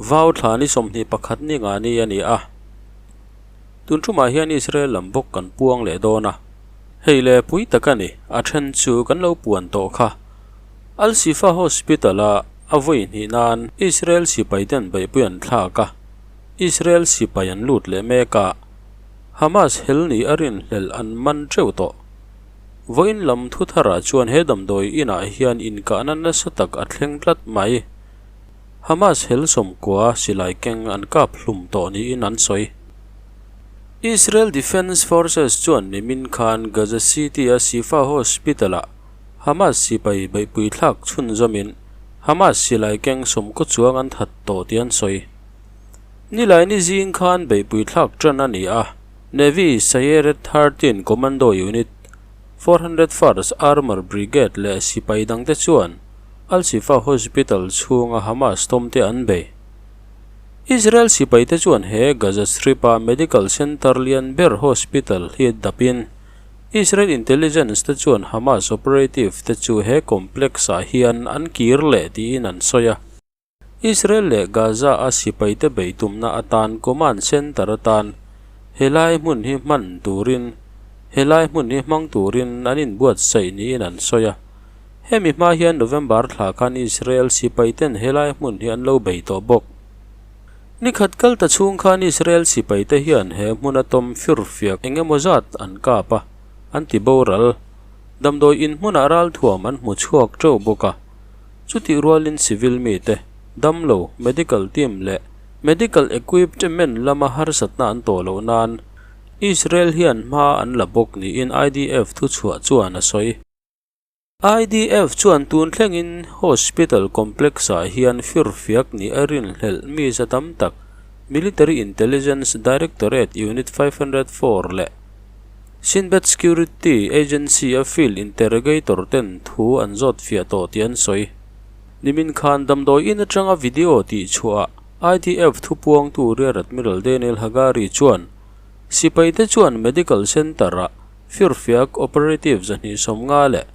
Vau thla ni 21 ni nga ni a ni a. Tun tumah hian Israel lam bawk kan puang leh dawn a. Hei le pui tak a ni, a then chu kan lo puan tawh kha. Al Shifa Hospital a a vawi hnih nan Israel sipai ten beihpui an thlak a, Israel sipai an lut leh mek a, Hamas hel ni a rinhlelh an man teuh tawh. Vawiin lam thu tharah chuan he damdawi inah hian inkahna nasa tak a thleng tlat mai. Hamas hel sawmkua silai keng an kap hlum tawh niin an sawi. Israel Defense Forces chuan nimin khan Gaza City-a Shifa Hospital-ah Hamas sipai beihpui thlak chhunzawmin Hamas silai keng sawmkaw chuang an that tawh tih an sawi. Nilaini zing khan beihpui thlak tan a ni a, Navy Sayeret 13 Commando Unit, 401st Armour Brigade leh sipai dangte chuan Al-Shifa Hospital chhunga Hamas tawmte an bei. Israel sipaite chuan he Gaza Strip-a medical center lian ber hospital hi dapin Israel intelligence te chuan Hamas operative te chu he complex-ah hian an kir leh tiin an sawi a. Israel leh Gaza-a sipaite bei tumna atan command center atan helai hmun hi hman turin helai hmun hi hmang turin an inbuatsaih niin an sawi a. Hemi hma hian November thla khan Israel sipaiten helai hmun hi an lo bei tawh bawk. Ni khat kal ta chhung khan Israel sipaite hian he hmuna tawm firfiak eng emaw zat an kap a, an ti boral. Damdawi in hmunah ralthuam an hmu chhuak teuh bawk a. Chutih rualin civil mite, damlo, medical team leh medical equipment lama harsatna an tawh loh nan Israel hian hma an la bawk niin IDF thuchhuah chuan a sawi. IDF chuan tun thlengin hospital complex-ah hian firfiak ni a rinhlelh mi za tam tak Military Intelligence Directorate Unit 504 leh Shin Bet Security Agency-a field interrogator ten thu an zawt fiah tawh tih an sawi. Nimin khan damdawi in atanga video tihchhuah IDF thupuangtu Rear Admiral Daniel Hagari chuan sipaite chuan medical center-ah Firfiak operative 250 leh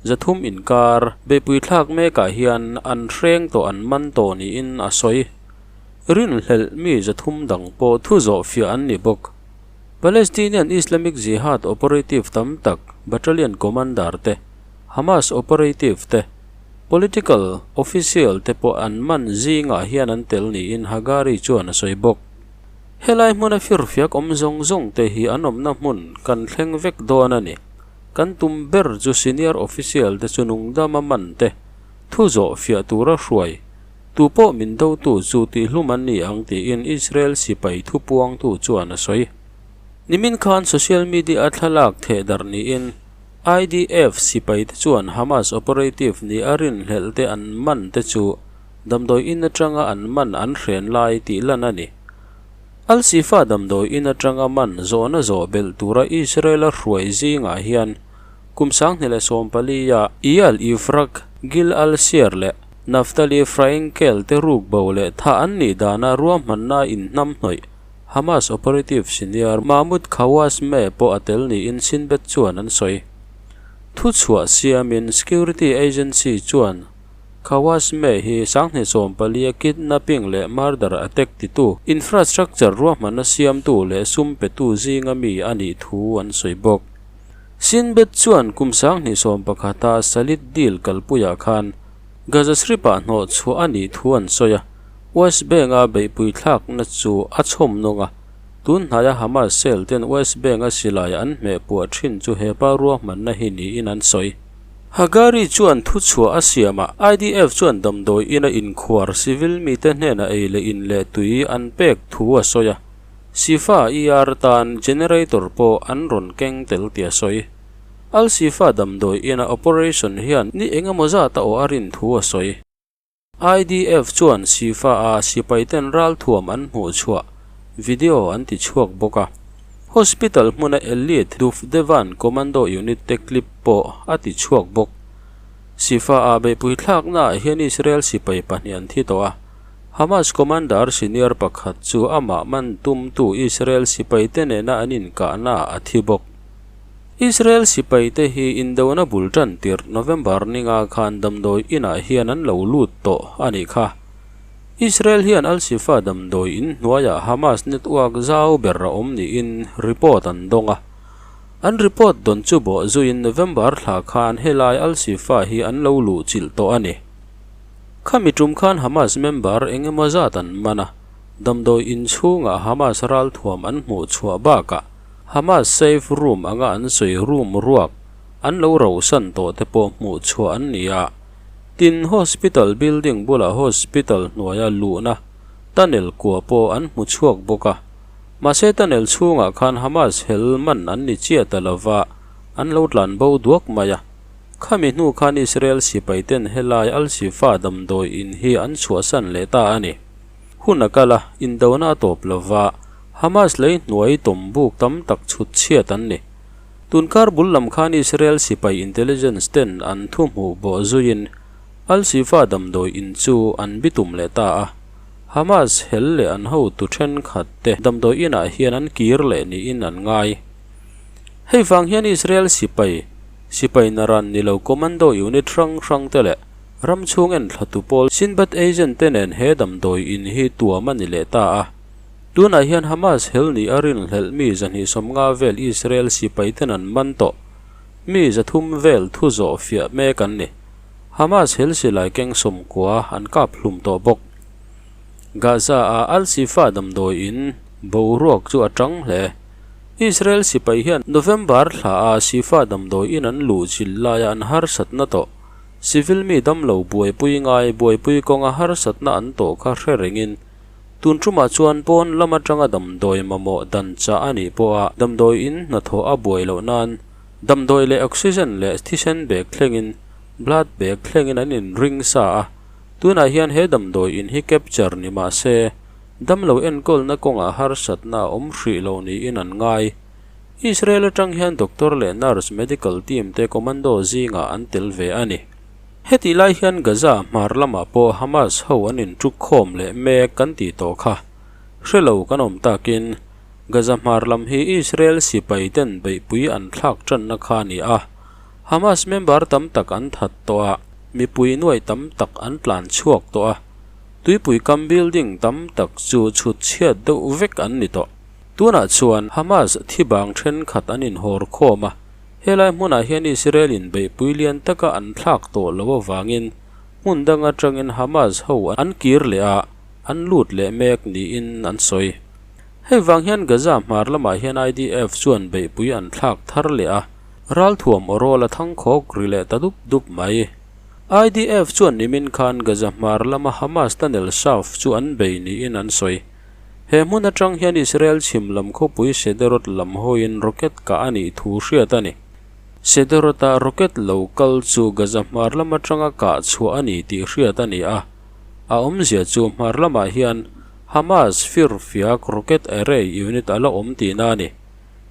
300 inkar beihpui thlak mekah hian an hreng tawh an man tawh niin a sawi. Rinhlelh mi 300 dang pawh thu zawh fiah an ni bawk. Palestinian Islamic Jihad operative tam tak battalion commander te, Hamas operative te, political official te pawh an man zingah hian an tel niin Hagari chuan a sawi bawk. Helai hmuna firfiak awm zawng zawng te hi an awmna hmun kan thleng vek dawn a ni. Kan tum ber chu senior official te chu nungdama man te, thu zawh fiah tura hruai, tu pawh min dotu chu tihhlum an ni ang tiin Israel sipai thupuangtu chuan a sawi. Nimin khan social media a thlalak theh darh niin IDF sipai te chuan Hamas operative ni a rinhlelh te an man te chu Damdawi in atanga an man an hren lai tih lan a ni. Al-Shifa damdawi in atanga man zawhna zawh belh tura Israel-a hruai zingah hian kum 2014 a Eyal Ifrach, Gil Alsheer leh Naftali Fraenkel te ruk bo leh thah an nih dana ruahmanna inhnamhnawih Hamas operative senior Mahmoud Khawasme pawh a tel niin Shin Bet chuan an sawi. Thuchhuah siamin security agency chuan Khawasme hi 2014 a kidnapping leh murder attack titu, infrastructure ruahmanna siamtu leh sum petu zinga mi a nih thu an sawi bawk. Shin Bet chuan kum 2011 a Shalit deal kalpuiah khan Gaza Strip-ah hnawh chhuah a nih thu an sawi a, West Bank-a beihpui thlakna chu a chhawm nawng a, tun hnaia Hamas cell ten West Bank-a silai an hmehpuah thin chu hepa ruahmanna hi niin an sawi. Hagari chuan thuchhuah a siam a, IDF chuan damdawi ina inkhuar civil mite hnena ei leh in leh tui an pek thu a sawi a, Shifa ER tan generator pawh an rawn keng tel tih a sawi. Al Shifa damdawi ina operation hian ni eng emaw zat a awh a rin thu a sawi. IDF chuan Shifa-a sipaiten ralthuam an hmuh chhuah video an ti chhuak bawk a. Hospital hmuna Elite Duvdevan Commando Unit te clip pawh a ti chhuak bawk. Shifa-a beihpui thlaknaah hian Israel sipai pahnih an thi tawh a. Hamas commander senior pakhat chu amah man tumtu Israel sipaite nena an inkahnaah a thi bawk. Israel sipaite hi indona bul tan tirh November ninga khan damdawi inah hian an lo lut tawh a nih kha. Israel hian Al-Shifa damdawi in hnuaiah Hamas network zau ber a awm niin report an dawng a. An report dawn chu bawh zuiin November thla khan helai Al-Shifa hi an lo luh chilh tawh a ni. Khami tum khan Hamas member eng emaw zat an man a, damdawi in chhungah Hamas ralthuam an hmuh chhuah bakah Hamas safe room anga an sawi room ruak an lo rohsan tawh te pawh hmuh chhuah an ni a. Tin, hospital building bulah hospital hnuaia luhna tunnel kua pawh an hmu chhuak bawk a. Mahse tunnel chhungah khan Hamas hel man an ni chiah ta lova, an lo tlan bo duak mai a. Khami hnu khan Israel sipai ten helai Al-Shifa damdawi in hi an chhuahsan leh ta a ni. Hun a kal a, indona a tawp lova, Hamas lei hnuai tawm buk tam tak chhut chhiat an ni. Tunkar bul lam khan Israel sipai intelligence ten an thu hmuh bawh zuiin Al-Shifa damdawi in chu an bitum leh ta a. Hamas hel leh an hotu thenkhat te damdawi inah hian an kir leh niin an ngai. Hei vang hian Israel sipai, sipai naran ni lo commando unit hrang hrang te leh ram chhung enthlatu pawl Shin Bet agent te nen he damdawi in hi tuam a ni leh ta a. Tunah hian Hamas hel nih a rinhlelh mi 250 vel Israel sipai ten an man tawh. Mi 300 vel thu zawh fiah mek an ni. Hamas hel silai keng 90 an kap hlum tawh bawk. Gaza-a Al-Shifa damdawi in boruak chu a tang hle. Israel sipai hian November thla-a Shifa damdawi in an luh chilh laia an harsatna tawh. Civil mi damlo buaipui ngai buaipui kawnga harsatna an tawh kha hre rengin Tun tumah chuan pawn lam atanga damdawi mamawh dan chah a nih pawha damdawi in hnathawh a buai loh nan damdawi leh oxygen leh thisen bag thlengin blood bag thlengin an inring sa a. Tunah hian he damdawi in hi capture ni mah se damlo enkawlna kawngah harsatna a awm hrih lo niin an ngai. Israel atang hian doctor leh nurse medical team te commando zingah an tel ve a ni. Hetih lai hian Gaza hmar lamah pawh Hamas ho an intuk khawm leh mek kan tih tawh kha. Hre lo kan awm takin Gaza hmar lam hi Israel sipai ten beihpui an thlak tanna kha a ni a. Hamas member tam tak an that tawh a, mipui nuaih tam tak an tlan chhuak tawh a. Tuipui kam building tam tak chu chhut chhiat deuh vek an ni tawh. Tunah chuan Hamas thi bang thenkhat an inhawr khawm a. Helai hmunah hian Israel in beihpui lian taka an thlak tawh loh avangin hmun dang atangin Hamas ho an kir leh a, an lut leh mek niin an sawi. Hei vang hian Gaza hmar lamah hian IDF chuan beihpui an thlak thar leh a, ralthuam awrawl a thangkhawk ri leh ta dup dup mai. IDF chuan nimin khan Gaza hmar lama Hamas tunnel shaft chu an bei niin an sawi. He hmun atang hian Israel chhim lam khawpui Sederot lam hawiin rocket kah a nih thu hriat a ni. Sederot-ah rocket lo kal chu Gaza hmar lam atanga kah chhuah a ni tih hriat a ni a. A awmzia chu hmar lamah hian Hamas firfiak rocket array unit a la awm tihna a ni.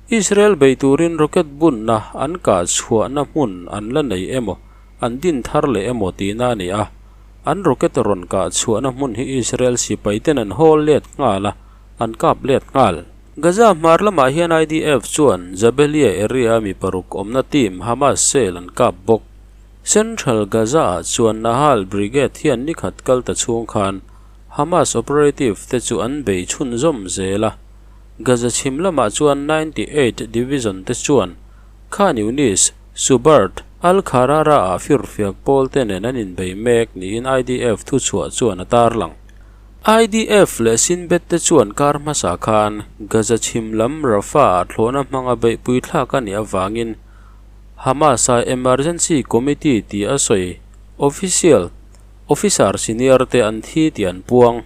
Israel bei turin rocket bunna an kah chhuahna hmun an la nei emaw, an din thar leh emaw tihna a ni a. An rocket rawn kah chhuahna hmun hi Israel sipai ten an hawl let nghal a, an kap let nghal. Gaza hmar lamah hian IDF chuan Jabalia area mi paruk awmna team Hamas cell an kap bawk. Central Gaza-ah chuan Nahal Brigade hian nikhat kal ta chhung khan Hamas operative te chu an bei chhunzawm zel a. Gaza chhim lamah chuan 98 Division te chuan Khan Younis, Subert, Al-Kharara-ah firfiak pawl te nen an inbei mek niin IDF thuchhuah chuan a tarlang. IDF leh Shin Bet te chuan kar hmasa khan Gaza chhim lam Rafah-ah thlawhna hmanga beihpui thlak a nih avangin Hamas-a Emergency Committee tih a sawi official officer senior te an thi tih an puang.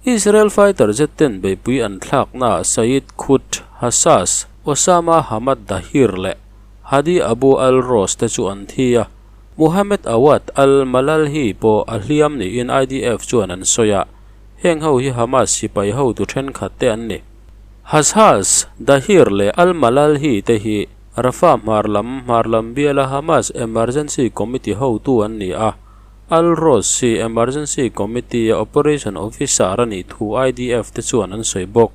Israel fighter jet ten beihpui an thlaknaah Said Qutb Hassas, Osama Hamad Dahir leh Hadi Abu al-Ros te chu an thi a, Mohammed Awad al-Malalhi pawh a hliam niin IDF chuan an sawi a, heng ho hi Hamas sipai hotu thenkhat te an ni. Hassas, Dahir leh al-Malalhi te hi Rafah hmar lam hmar lam biala Hamas Emergency Committee hotu an ni a, Al Ross hi Emergency Committee a Operation Officer a nih thu IDF te chuan an sawi bawk.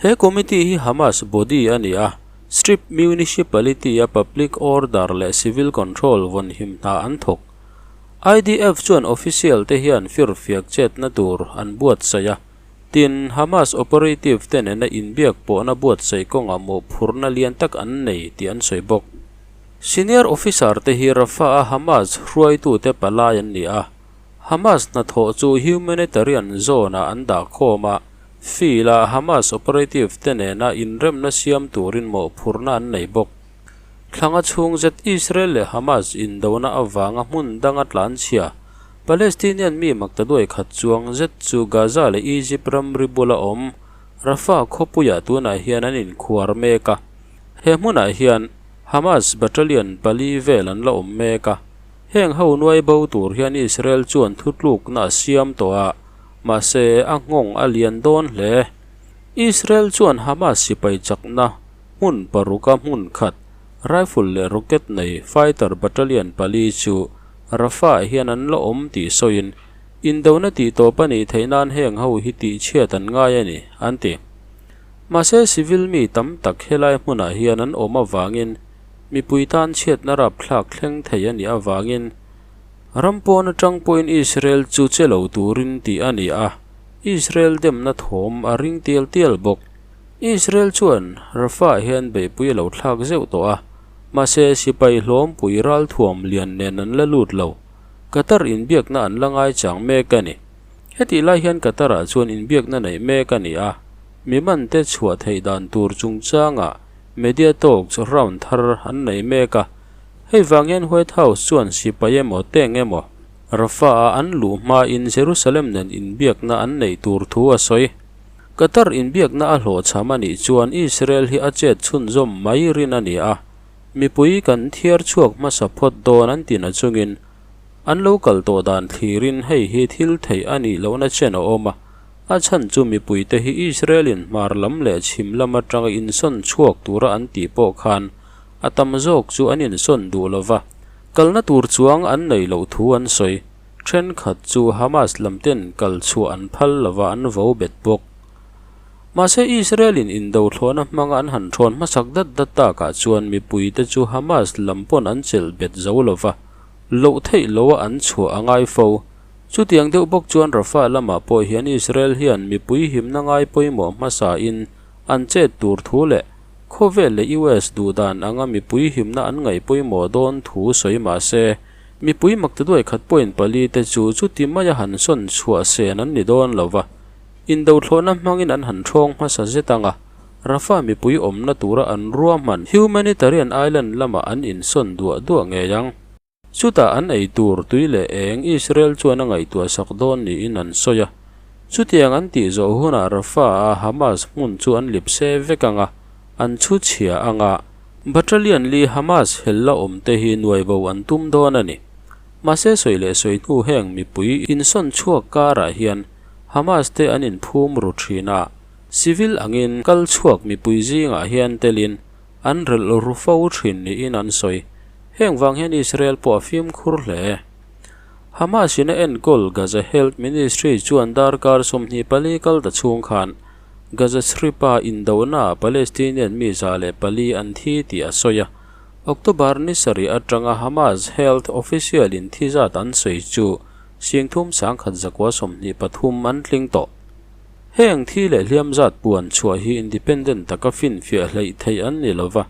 He committee hi Hamas body a ni a, Strip Municipality a public order leh civil control vawnhim hna an thawk. IDF chuan official te hian firfiak chetna tur an buatsaih a, tin, Hamas operative te nena inbiak pawhna buatsaih kawngah mawhphurhna lian tak an nei tih an sawi bawk. Senior officer te hi Rafah-a Hamas hruaitute palai an ni a, Hamas hnathawh chu humanitarian zone-ah an dah khawm a, field-ah Hamas operative te nena inremna siam turin mawhphurhna an nei bawk. Thlanga chhung zet Israel leh Hamas indona avanga hmun danga tlanchhia Palestinian mi maktaduai khat chuang zet chu Gaza leh Egypt ramri bula awm Rafah khawpuiah tunah hian an inkhuar mek a. He hmunah hian Hamas battalion pali vel an la awm mek a. Heng ho nuai bo tur hian Israel chuan thutlukna a siam tawh a, mahse a nghawng a lian dawn hle. Israel chuan Hamas sipai chakna Hmun paruka hmun khat, rifle leh rocket nei fighter battalion pali chu Rafah hian an la awm tih sawiin, indona tih tawp a nih theih nan heng ho hi tihchhiat an ngai a ni, an ti. Mahse civil mi tam tak helai hmunah hian an awm avangin mipui tan chhiatna rapthlak thleng thei a nih avangin ram pawn atang pawhin Israel chu che lo turin tih a ni a, Israel demna thawm a ring tial tial bawk. Israel chuan Rafah hian beihpui a lo thlak zeuh tawh a, mahse sipai hlawmpui ralthuam lian nen an la lut lo. Qatar inbiakna an la ngaichang mek a ni. Hetih lai hian Qatar-ah chuan inbiakna neih mek a ni a, mi mante chhuah theih dan tur chungchangah media talks round thar an nei mek a. Hei vang hian White House chuan sipai emaw tank emaw Rafah-a an luh hmain Jerusalem nen inbiakna an neih tur thu a sawi. Qatar inbiakna a hlawhchham a nih chuan Israel hi a chet chhunzawm mai rin a ni a, mipui kan thiar chhuak hmasa phawt dawn an ti na chungin an lo kal tawh dan thlirin hei hi thil theih a nih lohna chen a awm a, a chhan chu mipuite hi Israel-in hmar lam leh chhim lam atanga insawn chhuak tura an tih pawh khan a tam zawk chu an insawn duh lova, kalna tur chuang an neih loh thu an sawi. Thenkhat chu Hamas lamten kal chhuah an phal lova an vo bet bawk. Mahse Israel-in indo thlawhna hmanga an han thawn hmasak dat dat takah chuan mipuite chu Hamas lam pawn an chelh bet zo lova, loh theih loa an chhuah a ngai fo. Chutiang deuh bawk chuan Rafah lamah pawh hian Israel hian mipui himna ngai pawimawh hmasain an chet tur thu leh khawvel leh US duhdan anga mipui himna an ngaih pawimawh dawn thu sawi mahse Mipui maktaduai khat point pali te chu chuti maia han sawn chhuah sen an ni dawn lo va, indothlawhna hmangin an han thawng hmasa zet ang a, Rafah mipui awmna tura an ruahman humanitarian island lamah an insawn duah duah ngei ang. Chutah an ei tur tui leh eng Israel chuan a ngaihtuah sak dawn niin an sawi a, chutiang an tih zawh hunah Rafah-a Hamas hmun chu an lipse vek ang a, an chhu chhia ang a, Battalion li Hamas hel la awm te hi nuai bo an tum dawn a ni. Mahse sawi leh sawi hnu heng mipui insawn chhuak karah hian Hamas te an inphum ru thin a, civil angin kal chhuak mipui zingah hian telin an relh ru fo thin niin an sawi. Heng vang hian Israel pawh a fimkhur hle. Hamas in a enkawl Gaza Health Ministry chuan darkar 24 kal ta chhung khan Gaza Strip-a indohnaah Palestinian mi 104 an thi tih a sawi a. October ni sarih atanga Hamas health official-in thi zat an sawi chu 3123 an tling tawh. Heng thi leh hliam zat puan chhuah hi independent taka finfiah hleih theih an ni lo va.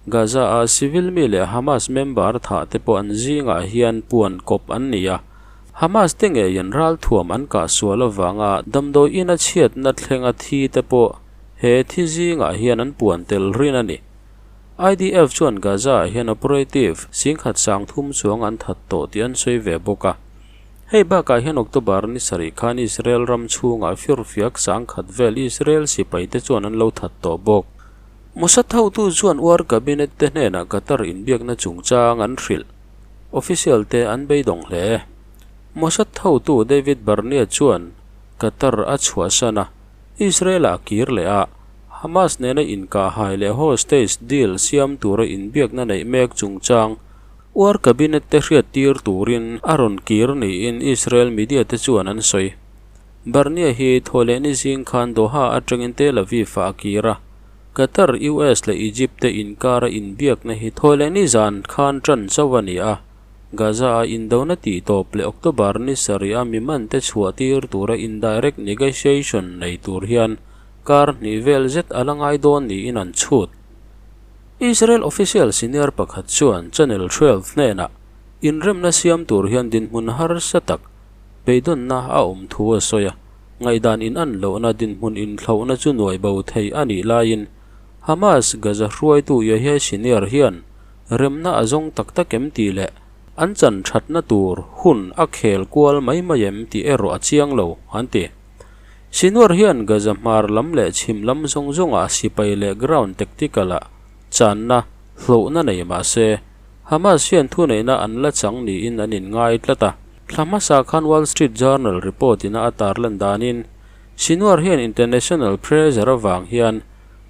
Gaza-a civil mi leh Hamas member thah te pawh an zingah hian puan kawp an ni a. Hamas te ngeiin ralthuam an kah sual avanga damdawi ina chhiatna thlenga thi te pawh he thi zingah hian an puan tel rin a ni. IDF chuan Gaza-ah hian operative singkhat sangthum chuang an that tawh tih an sawi ve bawk a. Hei bakah hian October ni sarih khan Israel ram chhungah firfiak sangkhat vel Israel sipai te chuan an lo that tawh bawk. Mossad hotu chuan War Cabinet te hnenah Qatar inbiakna chungchang an hrilh. Official te an beidawng hle. Mossad hotu David Barnea chuan Qatar a chhuahsan a, Israel-ah a kir leh a, Hamas nena inkahhai leh hostage deal siam tura inbiakna neih mek chungchang War Cabinet te hriattir turin a rawn kir niin Israel media te chuan an sawi. Barnea hi thawhlehni zing khan Doha atangin Tel Aviv-ah a kir a, Qatar, US leh Egypt te inkara inbiakna hi thawhlehni zan khan tan chauh a ni a. Gaza-a indona tihtawp leh October ni sarih a mi mante chhuah tir tura indirect negotiation nei tur hian kar hnih vel zet a la ngai dawn niin an chhut. Israel official senior pakhat chuan Channel 12 hnenah inremna siam tur hian dinhmun harsa tak beidawnna a awm thu a sawi a, ngaihdan inan lohna dinhmun inthlauhna chu nuai bo thei a nih laiin Hamas Gaza hruaitu Yahya Sinwar hian remna a zawng tak tak em tih leh an chan thatna tur hun a khel kual mai mai em tih erawh a chiang lo, an ti. Sinwar hian Gaza hmar lam leh chhim lam zawng zawngah sipai leh ground tactical-ah channa hlauhna nei mah se, Hamas hian thuneihna an la chang niin an inngai tlat a. Thla hmasa khan Wall Street Journal report-ina a tarlan danin Sinwar hian international pressure avang hian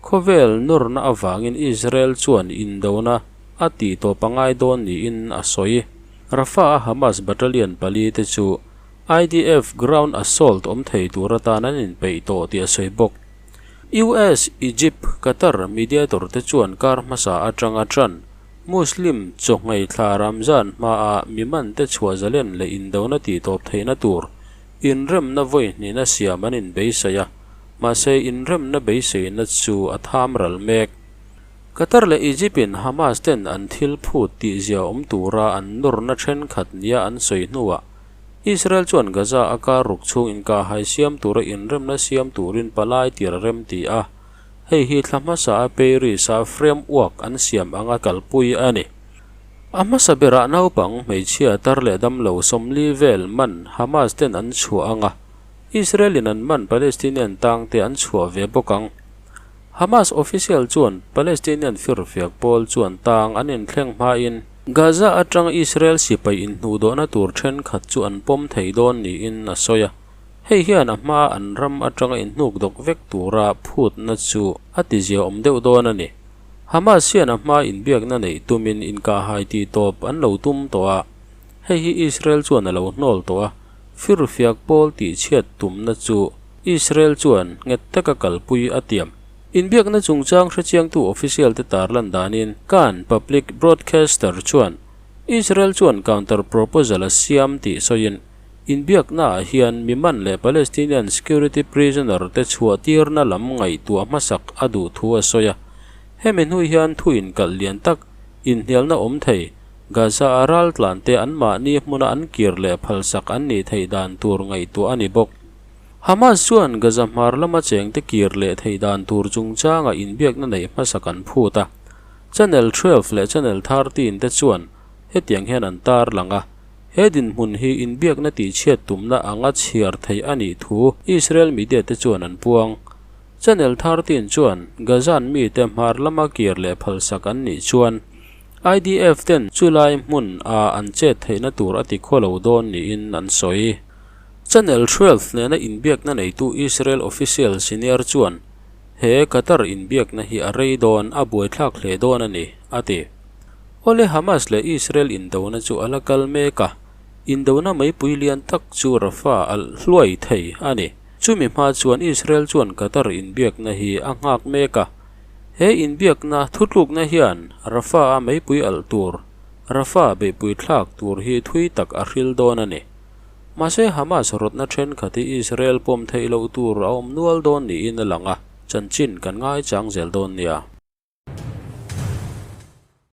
Khawvel nawrna avangin Israel chuan indona a tih tawp a ngai dawn niin a sawi. Rafah-a Hamas battalion pali te chu IDF ground assault awm thei tur atan an inpeih tawh tih a sawi bawk. US, Egypt, Qatar mediator te chuan kar hmasa atanga tan Muslim chaw-nghei thla Ramzan hmaa mi mante chhuah zalen leh indona tih tawp theihna tur inremna vawi hnihna siam an inbeisai a. Mahse, inremna beiseina chu a tham ral mek. Qatar leh Egypt-in Hamas ten an thil phut tih zia awm tura an nawrna thenkhat nia an sawi hnuah Israel chuan Gaza a kar ruk chhung inkahhai siam tura inremna siam turin palai tir a rem ti a, hei hi thla hmasa a Paris-a framework an siam anga kalpui a ni. A hmasa berah naupang, hmeichhia, tar leh damlo 40 vel man Hamas ten an chhuah anga Israel-in an man Palestinian tangte an chhuah ve bawk ang. Hamas official chuan Palestinian firfiak pawl chuan tang an inthleng hmain Gaza atanga Israel sipai inhnuhdawhna tur thenkhat chu an pawm thei dawn niin a sawi a. Hei hian a hma an ram atanga inhnukdawk vek tura phutna chu a tiziaawm deuh dawn a ni. Hamas hian a hma inbiakna neih tumin inkahhai tihtawp an lo tum tawh a, hei hi Israel chuan a lo hnawl tawh a. Firfiak pawl tihchhiat tumna chu Israel chuan nghet taka kalpui a tiam. Inbiakna chungchang hrechiangtu official te tarlan danin Kan public broadcaster chuan Israel chuan counter proposal a siam tih sawiin inbiaknaah hian mi man leh Palestinian security prisoner te chhuahtirna lam ngaihtuah hmasak a duh thu a sawi a. Hemi hnu hian thu inkalh lian tak inhnialna awm thei Gaza-a raltlante anmahni hmuna an kir leh phalsak an nih theih dan tur ngaihtuah a ni bawk. Hamas chuan Gaza hmar lama chengte kir leh theih dan tur chungchanga inbiakna neih hmasak an phut a. Channel 12 leh Channel 13 te chuan hetiang hian an tarlang a, he dinhmun hi inbiakna tihchhiat tumna anga chhiar theih a nih thu Israel media te chuan an puang. Channel 13 chuan Gazan mite hmar lama kir leh phalsak an nih chuan IDF ten chulai hmun a an chet theihna tur a ti khaw lo dawn niin an sawi. Channel 12 nena inbiakna neitu Israel official senior chuan he Qatar inbiakna hi a rei dawn, a buaithlak hle dawn a ni, a ti. Awle Hamas leh Israel indona chu a la kal mek a, indona meipui lian tak chu Rafah a hluai thei a ni. Chumi hma chuan Israel chuan Qatar inbiakna hi a nghak mek a, He inbiakna thutlukna hian Rafah-a meipui alh tur, Rafah beihpui thlak tur hi thui tak a hril dawn a ni. Mahse Hamas rawtna thenkhat hi Israel pawm theih loh tur a awm nual dawn niin a lang a, chanchin kan ngaichang zel dawn nia.